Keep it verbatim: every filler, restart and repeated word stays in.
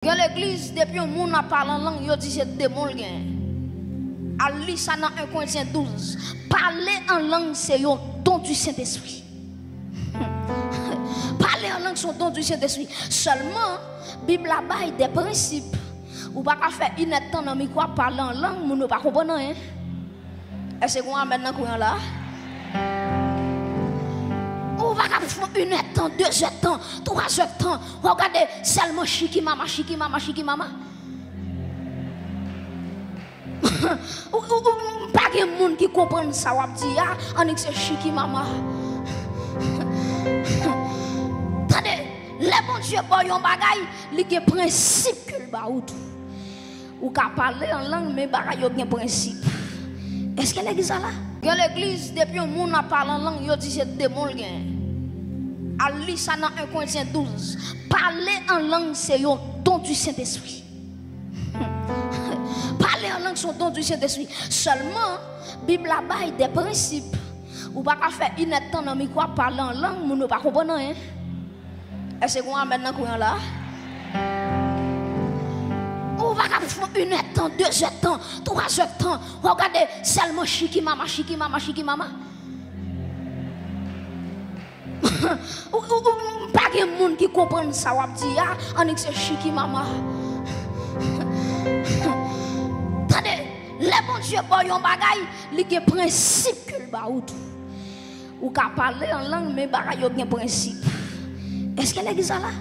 Gen legliz, depi yon moun ap pale an lang, yo di se demon l genyen. Al li sa nan en Korentyen douz. Pale an lang se yon don du Sentespri. Pale an lang se yon don du Sentespri. Sèlman, Bib la bay de prensip. Ou pa ka fè inèdtan nan mikwo ap pale an lang, moun yo pa konprann anyen. Èske gon amèn nan kouran la? Ou pa ka fè inèdtan, dezèdtan, twazèdtan. W ap gade sèlman chikimama, chikimama, chikimama. Ou, ou, ou, pa gen moun ki konprann sa w ap di a, annik se chikimama. Tande, lè Bondye ba w yon bagay, li gen prensip ke l ba ou tou. Ou ka pale an lang, men bagay yo gen prensip. Èske legliz la la? Gen legliz, depi yon moun ap pale an lang, yo di se demon l genyen. Al li sa nan en Korentyen douz. Pale an lang se yon don du Sentespri. Pale an lang se yon don du Sentespri. Sèlman, Bib la bay de prensip. Ou pa ka fè inèdtan nan mikwo ap pale an lang, moun yo pa konprann anyen. Èske gon amèn nan kouran la? Ou pa ka fè inèdtan, dezèdtan, twazèdtan. W ap gade sèlman chikimama, chikimama, chikimama. Ou, ou, ou, pa gen moun ki konprann sa w ap di a, annik se chikimama. Tande, lè Bondye ba w yon bagay, li gen prensip ke l ba ou tou. Ou ka pale an lang, men bagay yo gen prensip. Èske legliz la la?